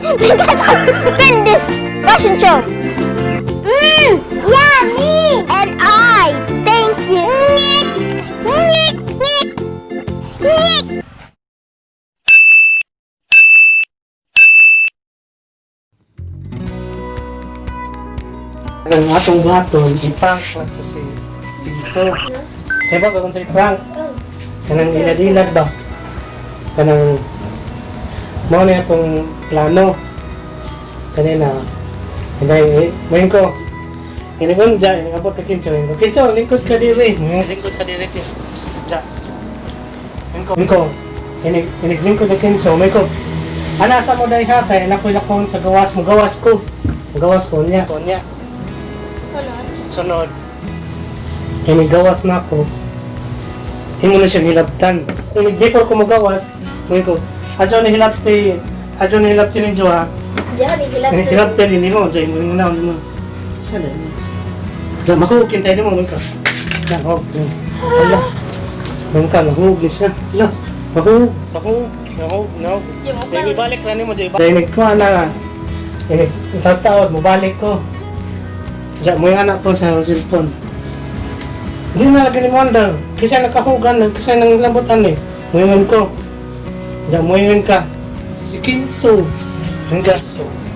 Win this fashion show. Yeah, me and I. Thank you. Nick, Nick, Nick. Ang atong buhaton, i-prank na to si Kinso. Kaya ba kung sa i-prank? Kanang ilad-ilad ba? Kanang mao na itong plano. Kanina, hindi, ngayon ko, Inigon dyan, inabot ka Kinso. Ingon ko, Kinso, lingkod ka diri. Lingkod ka diri, Kinso. Dyan. Ingon ko, iniglingkod na Kinso. May ko, ana sa mo dahil ha, kaya nakoy lakon sa gawas mo, gawas ko. Gawas ko niya. Niya. Sunod. Inigawas na ako. Imo na siya hilabtan. Ini before ko mogawas, ngayon ko, adyo ni hilabti, adyo ni hilabti ni Joa. Diyan, Ini hilabti ni mo, joy mo na mo. Siya na. Diyan makukin tayo mo ka. Diyan hog. Ala. Ngayon ka nahug ni siya. Ala. Mahug, mahug, nahug, nahug. Dahil ibalik na nimo, Jay. Dahil nagkuha na. Eh, tataod, mabalik ko. Diyan mo yung anak ko sa cellphone. Hindi na lagi ni Wonder. Kasi nakahugan, kasi nang lambutan eh. Muingon ko. Diyan muingon ka. Si Kinso. Hangga.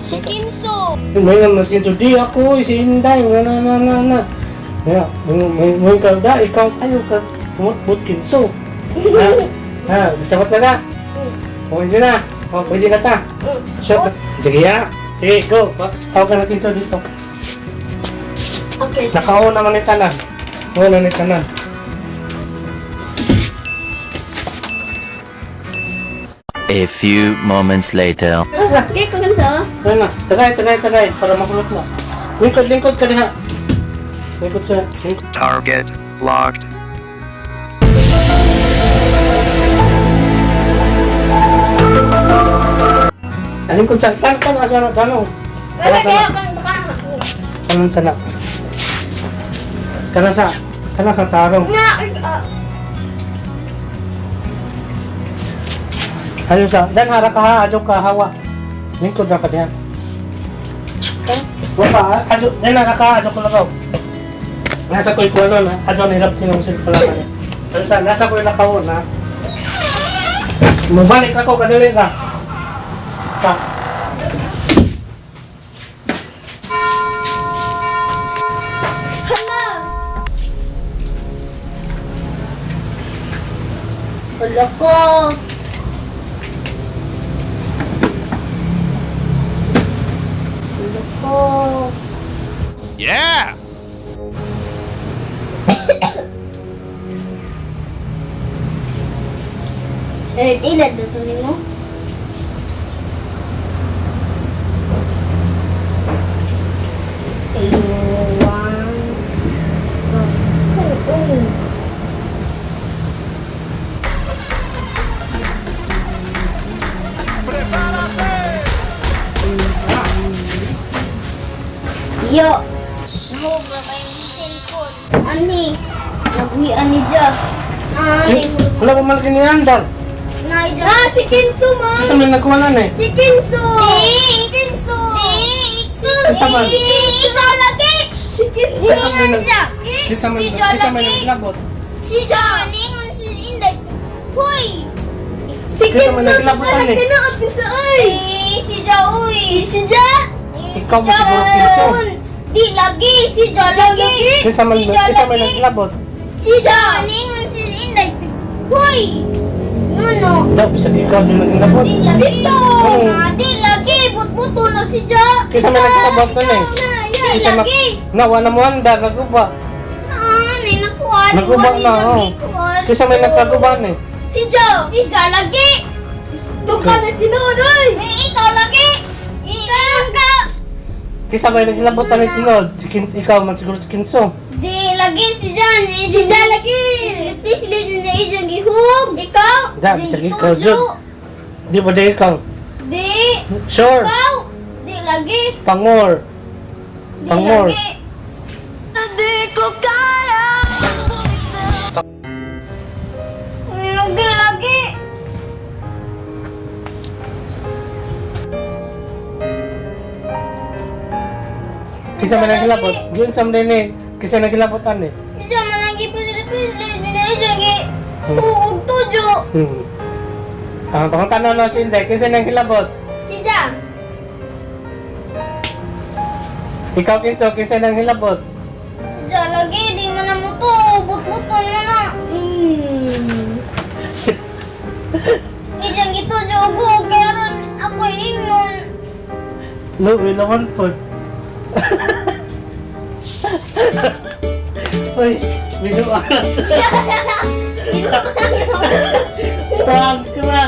Si Kinso. Muingon mo si Kinso. Di ako, eh, si Inday. Na na na na na. Ya, muingon ka. Da, ikaw kayo ka. Pumutbut Kinso. Ha? Ha, sabat na na. Pwede na. O, pwede na ta. Shot. Sige ya. Sige, go. Tawag ka na Kinso dito. Okay. Nakauna man ni tanan. Una ni tanan. A few moments later. Okay, ko Kinso. Ayun na. Tagay, tagay, tagay. Para makulot na. Lingkod, lingkod ka diha. Lingkod sa... Lingkod. Target locked. Ah, lingkod sa... Tan, tan, asa na, tanong. Wala kaya kang baka. Tanong sa na. Kana sa... Kana sa tarong. Nga. Ano sa... Dan, hara ka ha. Adyo ka hawa. Lingkod na ka diha. Wala, adyo... Dan, hara ka. Adyo ko lakaw. Nasa ko'y kuno na. Adyo nilap tinong cellphone lang niya. Ano sa... Nasa ko'y lakaw na. Mubalik ako kadali ka. Ta. Hala. Hala ko. Hala ko. Yeah! Eh, ilad na to nimo. One, two, three. Yo! Nahog na kayong cellphone. Ani, nabuhian ni Ja. Ani, Eh, wala pa man kiniandar. na Ah, si Kinso man! Isa man nagkuha na eh. Si Kinso! Di! Kinso! Di! Isa man. Ikaw lagi! Si Kinso! Isa man nag- siya! Isa man Si Jo isa man lagi! naglabot. Si Jo! Ningon si Inday! Hoy! Si Kaya man naglabotan eh. Tinuod Kinso oy! Si Jo uy! Si Jo! Ikaw mo siguro Kinso. Di lagi! Si Jo lagi! Isa man Si Jo isa man lagi! naglabot. Si Jo! Ningon si Inday! Hoy! Ngono! Daw bisag ikaw din naglabot. Di lagi! Oo. Di lagi! Butbuto na si Jo! Kaysa may naglabot na eh. Di Kaysa na lagi! nawa na mo andar naguba. Naanay, nakuha. Naguba na, oh. Kaysa may nagkaguba na eh. Si Jo! Si Jo lagi! Tungka na tinuod, oy! Eh, ikaw lagi! Ikaw ka! Kaysa may naglabot na tinuod. Si Kin ikaw man siguro si Kinso. Di lagi si Jan! Si Jo lagi! Please, please, niya ijang gihug! Ikaw! Da, bisag ikaw, Jud. Di ba di ikaw? Di! Sure. Ikaw! Di lagi! Pangor. Di Pangor. lagi! Lagi, lagi! Kinsa man ang hilabot? Giunsa man ni? Kinsa nang hilabot ani? Siya man ang gipilit-pilit na siya gi huog tujo. Ah, pangutan na si Inday, kinsa nang hilabot? Siya. Ikaw kinso, kinsa nang hilabot? Siya lagi di man na mo to, but-buton mo na. Ijang gitujo ko karon ako ingnon. Lo, ilawan po. Uy, binuang. Prank ka!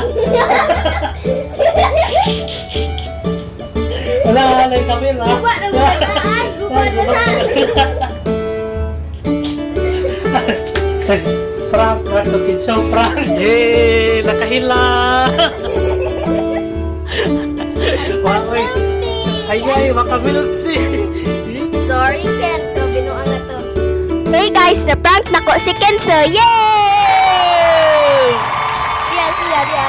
Wala, wala yung kamera. Guba na guba na ay, guba na na. Prank, prank, to kids show, prank. Hey, nakahila! Wow, oy. Ay, ay, makamilk tea. Sorry, Kenzo. Binuang na to. Hey guys, na-prank na ko si Kenzo. Yay! Siya, siya, siya.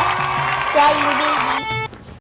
Siya yung